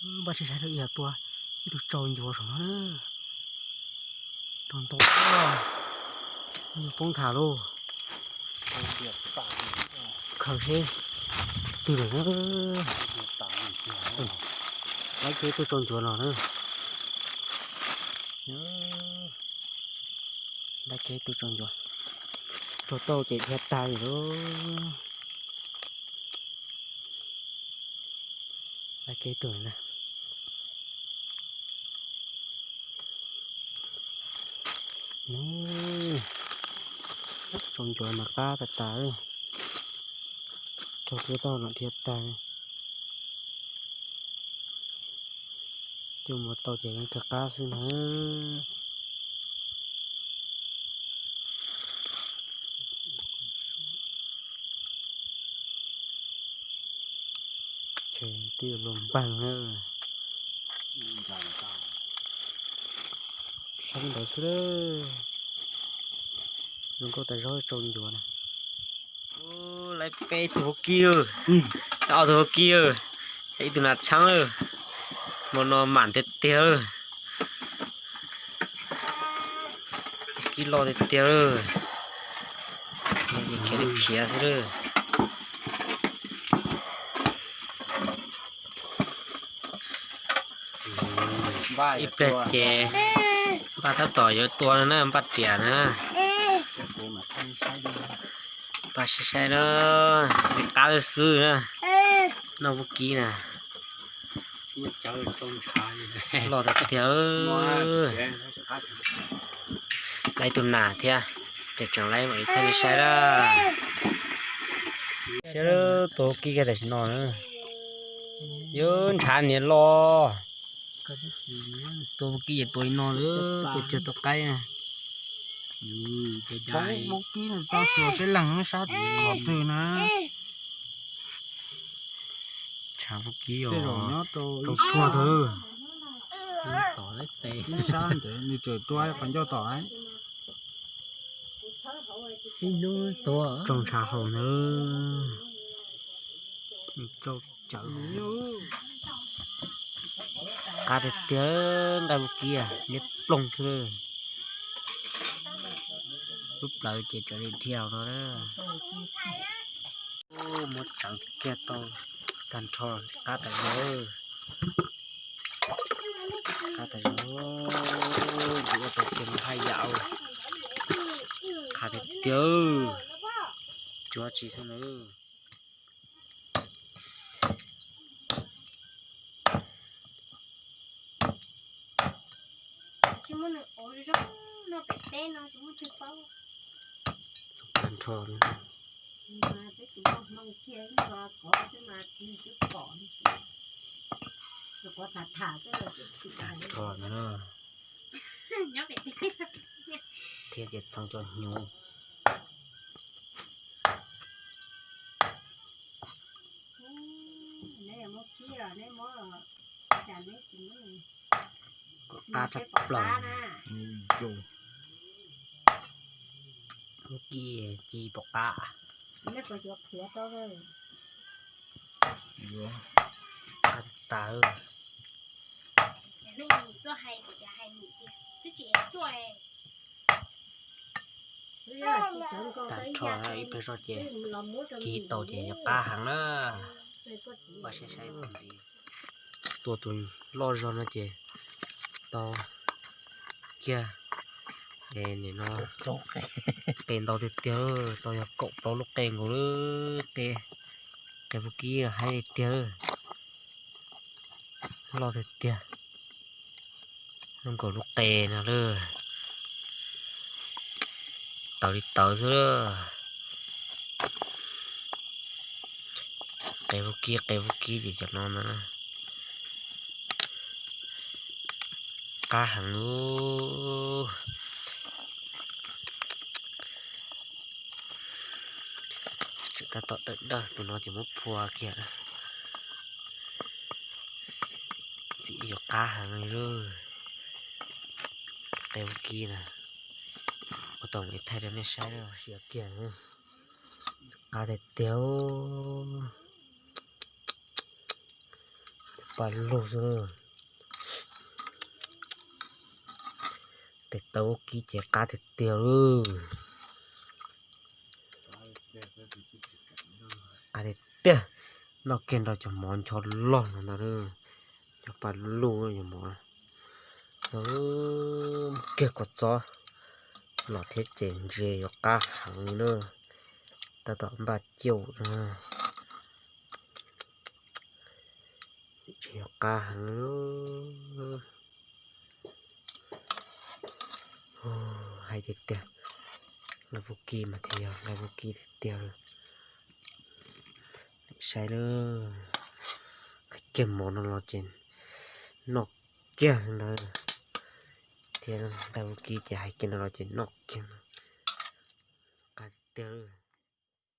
Npaj saib saib ib yam tua ib tug tsau ncuav saum no na. Rau ntau, yuav poob nthav lauj. Khaws seb twg lawm na. Laib kiag ib tug tsau ncuav no na. Laib kiag ib tug tsau ncuav. Tsau tauj ces dhia tag li lauj. Laib kiag ib tug na. Tsau ncuav mas qab tas tas li. Tsau tauj no dhia tag li. Coj mus tau ces kawg qab xwb na. Twb luag npag na. Sab ntawd xwb. Zoo nkauj tas zog tsau ncuav na. Laib peb tug vaub kib, ob tug vaub kib, ib tug nas txheeb lawm. Hmo no mam tiag tiag lawm. Kib loj tiag tiag lawm. Khiav li khiav xwb lawm. Ib pliag ces npaj tab tom yuav tua no na, npaj riam na. Npaj saib saib na, txiv qab xwb na. Noj vaub kib na. Loj tiag tiag. Laib tus nas thiab, ces tseem laib mam li thaij nej saib na. Saib tus vaub kib kiag tam sim no na. Yuav ntshav niag loj. Tus vaub kib ces tua li no, tus cog tua qaib. Vaub kib tau xyuas seb leeg sab qhov twg na. Ntshav vaub kib os, rau tshuaj tag. Ib sab ntawd nws tseem rua qhov ncauj tom. Tsau ntshav haus na. Tsau cawv. Qab tiag tiag, nqaij vaub kib liab ploog xwb. Lub plawv ces tseem li dhia no na. Muab tsawv kiag tau tag nrho, qab tas zog. Qab tas zog, ntxim ua tau kiag haj yam. Qab tiag tiag, cuav tsis xwb na. Tag nrho. Tag nrho no na. Thiab ces txhoov cov hnyuv. Kom qab tshaj plaws. Vaub kib ci pom qab. Qab tas. Tag nrho ib pliag zoj ces ci tau ces yog qab heev na. Npaj saib saib txuas ntxiv. Tua tus loj zog no ces tau kiag. Es nim no qe ntau tiag tiag, tau yog kaum plaub lub qe nkaus lawm. Qe, qe vaub kib haib li tiag lawm. Loj tiag tiag. Zoo nkaus lub qe no lawm. Tawv li tawv xwb. Qe vaub kib, qe vaub kib ces cov no ntag na. Qab heev. Tseem tab tom dawb dawb, tus no ces muab phua kiag. Txim yuav qab heev li. Qe vaub kib na, ua tau ib thaij rau nej saib siav kiag. Qab tiag tiag. paj lug xwb. Tes taw vaub kib ces qab tiag tiag lawm. Qab tiag tiag. Noj kiag nrog cov mov ncho loj no ntag. Cov paj lug cov mov, kiag kua txob los thiab ces ntsia yuav qab heev li na. Tab tom npaj ciaj na. Ntsia yuav qab heev li. Hais tiag tiag, nqaij vaub kib mas thiaj yog nqaij vaub kib tiag tiag li. Saib lawm, hais kiag mov no los ces noj kiag ntawd, thiab nqaij vaub kib ces hais kiag no los ces noj kiag no. Qab tiag.